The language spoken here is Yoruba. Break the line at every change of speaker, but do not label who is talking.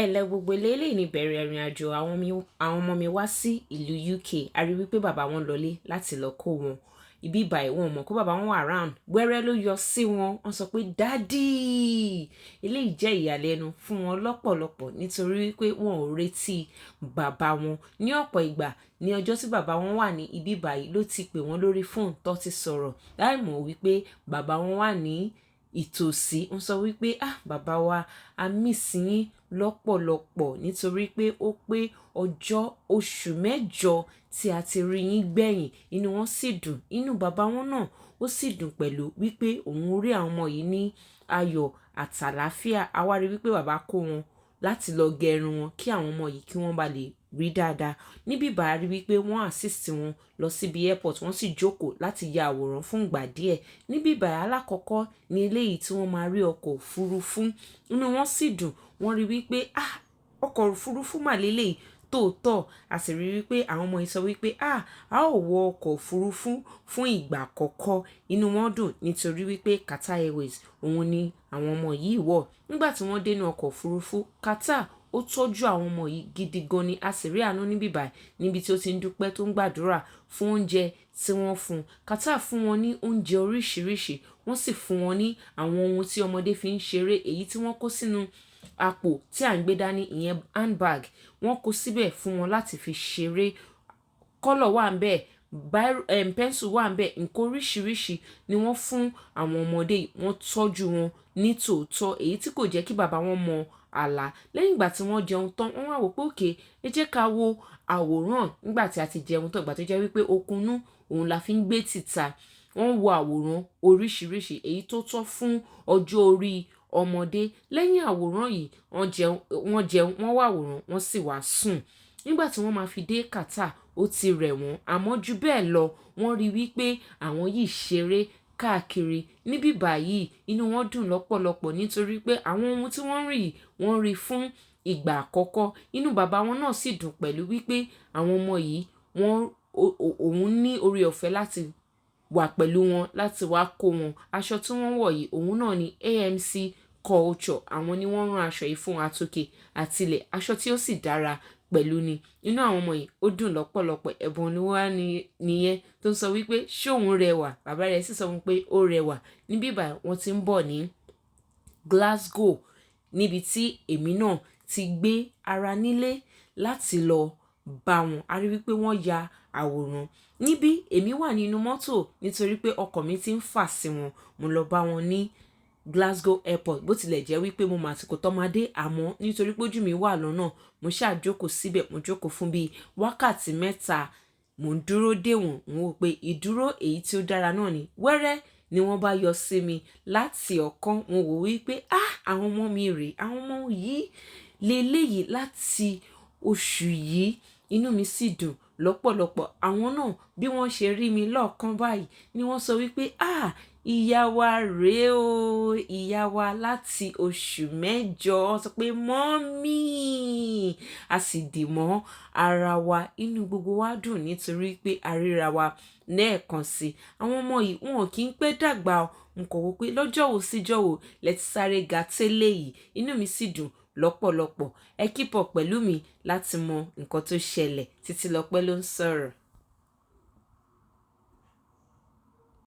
Ẹ ǹlẹ́ gbogbo ilé, eléyìí ní ìbẹ̀rẹ̀ ìrìn àjò àwọn ọmọ mi wá sí ìlú UK. A rí wípé bàbá wọn lọlé láti lọ kó wọn. Ibi báyìí wọn ò mọ̀ pé bàbá wọn wà around. Wẹ́rẹ́ ló yọ sí wọn. Wọ́n sọ pé, "Daddy." Eléyìí jẹ́ ìyàlẹ́nu fún wọn lọ́pọ̀lọpọ̀ nítorí wípé wọn ò retí bàbá wọn. Ní ọ̀pọ̀ ìgbà ní ọjọ́ tí bàbá wọn wà ní ibi báyìí ló ti pè wọ́n lórí fóònù tó ti sọ̀rọ̀ láì mọ̀ wípé bàbá wọn wà ní ìtòsí. Wọ́n sọ wípé, "Ah, bàbá wa, a miss yín lọ́pọ̀lọpọ̀ nítorí pé ó pé ọjọ́ oṣù 8 tí a ti rí yín gbẹ̀yìn." Inú wọn sì dùn. Inú bàbá wọn náà ó sì dùn pẹ̀lú wípé òun rí àwọn ọmọ yìí ní ayọ̀ àtàlàáfíà. A wá rí wípé bàbá kó wọn láti lọ gẹ irun wọn kí àwọn ọmọ yìí kí wọ́n bá lè rí dáadáa. Níbí báyìí a rí wípé wọ́n assist wọn lọ síbi airport, wọ́n sì jókòó láti ya àwòrán fún ìgbà díẹ̀. Níbí báyìí alákọ̀ọ́kọ́ ní eléyìí tí wọ́n máa rí ọkọ̀ òfurufú. Inú wọn sì dùn. Wọ́n rí wípé, ah, ọkọ̀ òfurufú mà léléyìí tóòtọ́. A sì rí wípé àwọn ọmọ yìí sọ wípé, "Ah, a ó wọ ọkọ̀ òfurufú fún ìgbà àkọ́kọ́." Inú wọn dùn nítorí wípé Qatar Airways òun ni àwọn ọmọ yìí wọ̀. Nígbà tí wọ́n dé inú ọkọ̀ òfurufú, Qatar ó tọ́jú àwọn ọmọ yìí gidi gan ni. A sì rí àánú níbí báyìí níbi tí ó ti ń dúpẹ́ tó ń gbàdúrà fún oúnjẹ tí wọ́n fún un. Qatar fún wọn ní oúnjẹ oríṣiríṣi, wọ́n sì fún wọn ní àwọn ohun tí ọmọdé fi ń ṣeré, èyí tí wọ́n kó sínú àpò tí à ń gbé dání, ìyẹn handbag. Wọ́n kó síbẹ̀ fún wọn láti fi ṣeré. Colour wà níbẹ̀, biro, pencil wà níbẹ̀, ǹkan oríṣiríṣi ni wọ́n fún àwọn ọmọdé yìí. Wọ́n tọ́jú wọn ní tòótọ́, èyí tí kò jẹ́ kí bàbá wọn mọ àlá. Lẹ́yìn ìgbà tí wọ́n jẹun tán, wọ́n wá wò pé okay, ẹ jẹ́ ká wo àwòrán nígbà tí a ti jẹun tán, ìgbà tó jẹ́ wípé okun òun la fi ń gbé tìta. Wọ́n wo àwòrán oríṣiríṣi èyí tó tọ́ fún ọjọ́ orí ọmọdé. Lẹ́yìn àwòrán yìí, wọ́n jẹun, wọ́n jẹun, wọ́n wá àwòrán, wọ́n sì wá sùn. Nígbà tí wọ́n máa fi dé Qatar, ó ti rẹ̀ wọ́n. Àmọ́ ju bẹ́ẹ̀ lọ, wọ́n rí wípé àwọn yìí ṣeré káàkiri. Níbí báyìí, inú wọn dùn lọ́pọ̀lọpọ̀ nítorí pé àwọn ohun tí wọ́n rí yìí, wọ́n rí fún ìgbà àkọ́kọ́. Inú bàbá wọn náà sì dùn pẹ̀lú wípé àwọn ọmọ yìí wọ́n, òun ní oore ọ̀fẹ́ láti wà pẹ̀lú wọn láti wá kó wọn. Aṣọ tí wọ́n wọ̀ yìí, òun náà ni AMC Culture. Àwọn ni wọ́n rán aṣọ yìí fún àtòkè àtilẹ̀. Aṣọ tí ó sì dára pẹ̀lú ni. Inú àwọn ọmọ yìí ó dùn lọ́pọ̀lọpọ̀. Ẹ̀bùn Olúwa nìyẹn tó ń sọ wípé ṣé òun rẹwà. Bàbá rẹ̀ sì sọ fún pé ó rẹwà. Níbí báyìí wọ́n ti ń bọ̀ ní Glasgow níbi tí èmi náà ti gbé ara nílé láti lọ bá wọn. A rí wípé wọ́n ya àwòrán. Níbí èmi wà nínú mọ́tò nítorí pé ọkọ̀ mi ti ń fà sí wọn. Mo lọ bá wọn ní Glasgow Airport. Bó tilẹ̀ jẹ́ wípé mo mọ àsìkò tó máa dé, àmọ́ nítorí pé ojú mi wà lọ́nà, mo ṣáà jókòó síbẹ̀. Mo jókòó fún bí wákàtí 3. Mò ń dúró dè wọ́n. Mo wò pé ìdúró èyí tí ó dára náà ni. Wẹ́rẹ́ ni wọ́n bá yọ sí mi láti ọ̀kan. Mo wò wípé, ah, àwọn ọmọ mi rè, àwọn ọmọ yìí léléyìí láti oṣù yìí. Inú mi sì dùn lọ́pọ̀lọpọ̀. Àwọn náà bí wọ́n ṣe rí mi lọ́ọ̀kan báyìí ni wọ́n sọ wípé, "Ah, ìyá wa rè o, ìyá wa láti oṣù 8." Wọ́n sọ pé, "Mummy." A sì dì mọ́ ara wa. Inú gbogbo wa dùn nítorí pé a ríra wa lẹ́ẹ̀kan sí. Àwọn ọmọ yìí wọn ò kí ń pẹ́ dàgbà o. Mo kọ̀ wò pé lọ́jọ́ wo síjọ́ wo lẹ ti sáré ga tẹ́lẹ̀ yìí. Inú mi sì dùn lọ́pọ̀lọpọ̀. Ẹ keep up pẹ̀lú mi láti mọ nǹkan tó ṣẹlẹ̀. Títí Lọpẹ́ ló ń sọ̀rọ̀.